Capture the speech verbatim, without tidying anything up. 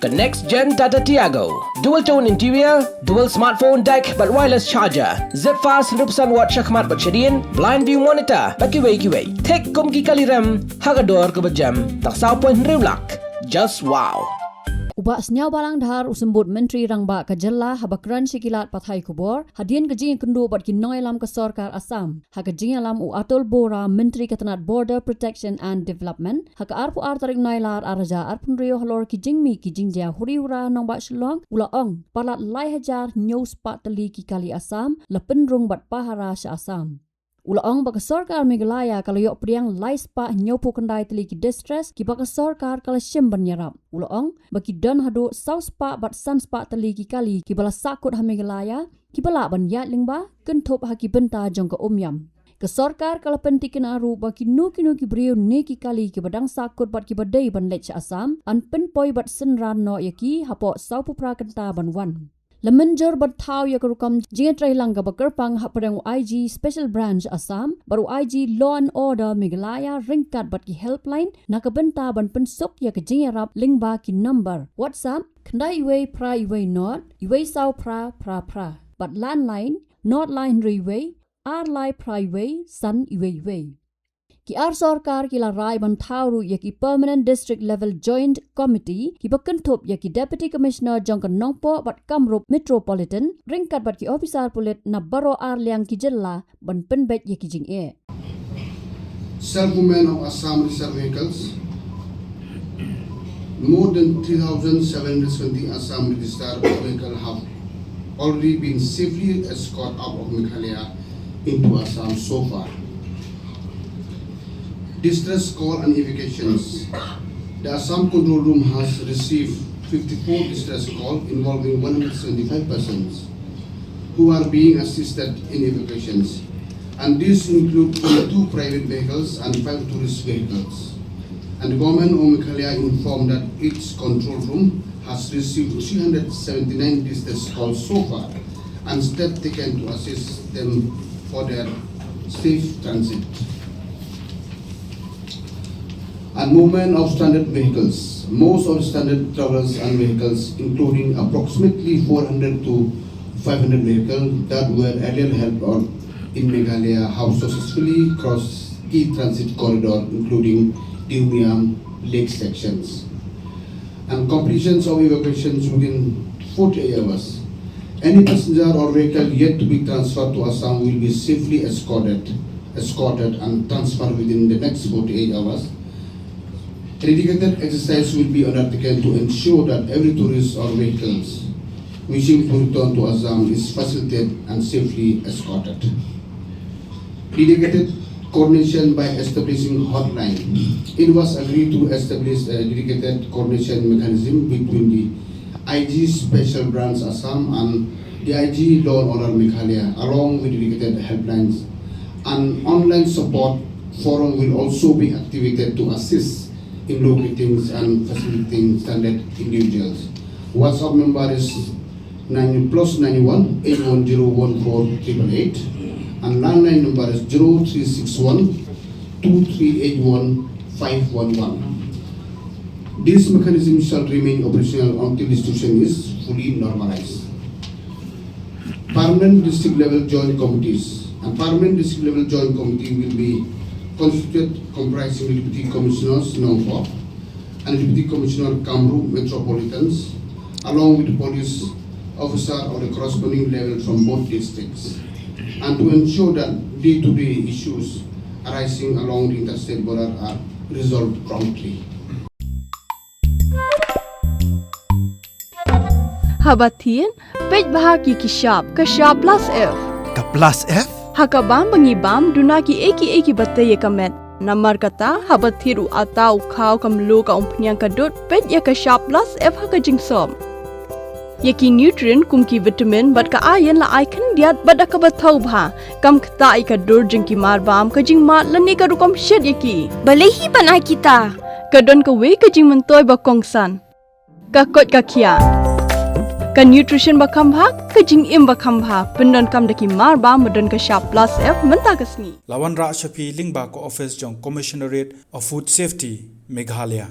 Ka next gen Tata Tiago. Dual tone interior, dual smartphone deck bad wireless charger. Zip fast hynriew percent watt shakhmat bad shadien, blind view monitor bad kiwei kiwei. Thik kum ki kali rem ha ka dor kaba jem tang saw point hynriew lak. Just wow. U Bah Sniawbhalang Dhar, u Symbud Myntri Rangbah ka jylla, haba kren sha ki lad pathai khubor hadien ka jingïakynduh bad ki nongïalam ka sorkar Assam, ha ka jingïalam u Atul Bora, Myntri ka tnat Border Protection and Development, ha ka arphew ar tarik Nailar ar hajar arphew hynriew, halor ki jingmih ki jingjia huri hura nongbah Shillong, u la ong palat lai hajar hynñiew spah tylli ki kali Assam la pynrung bad pahara sha Assam. U la ong ba ka sorkar Meghalaya ka la ïoh pdiang lai spah hynñiewphew khyndai tylli ki distress kiba ka sorkar ka la shim ban ïarap. U la ong ba ki don haduh saw spah bad san spah tylli ki kali kiba la sahkut ha Meghalaya, kiba lah ban ïaid lyngba, kynthup ha ki bynta jong ka Umiam. Ka sorkar ka la pynthikna ruh ba kino kino ki briew ne ki kali kiba dang sahkut bad kiba dei ban leit sha Assam, yn pynpoi bad synran noh ïa ki hapoh sawphew phra kynta ban wan. La mynjur ban thaw ïa ka rukom jingïatreilang kaba kyrpang hapdeng u I G Special Branch Assam bad u I G Law and Order Meghalaya ryngkat bad ki helpline na ka bynta ban pynsuk ïa ka jingïarap lyngba ki number WhatsApp khyndai wei phra wei not wei saw phra phra phra bad landline not lai hynriew wei ar lai phra wei san wei wei. Ki ar sorkar ki la rai ban thaw ruh ïa ki Permanent District Level Joint Committee kiba kynthup ïa ki Deputy Commissioner jong ka Nongpoh bad Kamrup Metropolitan ryngkat bad ki ophisar pulit na baroh ar liang ki jylla ban pynbeit ïa ki jingeh. Self movement of Assam registered vehicles. More than three thousand seven hundred seventy Assam registered vehicles have already been safely escorted out of Meghalaya into Assam so far. Distress call and evacuations. The Assam control room has received fifty-four distress calls involving one hundred seventy-five persons who are being assisted in evacuations, and these include twenty-two private vehicles and five tourist vehicles. And the government of Meghalaya informed that its control room has received three hundred seventy-nine distress calls so far and steps taken to assist them for their safe transit. And movement of stranded vehicles. Most of the stranded travelers and vehicles, including approximately four hundred to five hundred vehicles that were earlier held on in Meghalaya, have successfully crossed key transit corridor, including the Umiam Lake sections. And completions of evacuations within forty-eight hours. Any passenger or vehicle yet to be transferred to Assam will be safely escorted, escorted and transferred within the next forty-eight hours. A dedicated exercise will be undertaken to ensure that every tourist or vehicles wishing to return to Assam is facilitated and safely escorted. Dedicated coordination by establishing hotline. It was agreed to establish a dedicated coordination mechanism between the I G Special Branch Assam and the I G Law and Order Meghalaya, along with dedicated helplines. An online support forum will also be activated to assist in locating and facilitating stranded individuals. WhatsApp number is nine plus nine one eight one zero one four triple eight, and landline number is zero three six one two three eight one five one one. This mechanism shall remain operational until the situation is fully normalized. Permanent district level joint committees. And permanent district level joint committee will be constituted, comprising the Deputy Commissioners Nongpoh and Deputy Commissioner Kamrup Metropolitans, along with the police officer of the corresponding level from both districts, and to ensure that day-to-day issues arising along the interstate border are resolved promptly. Haba thied, peit bha ki ki shap, ka shap plus F. Ka plus F? Ha ka bam ba ngi bam, duna ki ei ki ei kiba tei ïa ka met. Namar kata, haba thied u atta, u khaw, ka mluh, ka umphniang, ka dud, peit ïa ka shap plus F ha ka jingsop. Ïa ki nutrient kum ki vitamin bad ka iron la ai khyndiat bad da kaba thaw bha. Kam ktah ïa ka dur jong ki marbam, ka jingmad lane ka rukom shet ïa ki. Balei hi ban ai kita? Ka don kawei ka jingmyntoi ba kongsan. Ka koit ka khiah. Ka nutrition ba kham bha, ka jingim ba kham bha. Pyndonkam da ki marbam ba don ka shap plus F mynta ka sngi. La wanrah sha phi lyngba ka office jong Commissionerate of Food Safety, Meghalaya.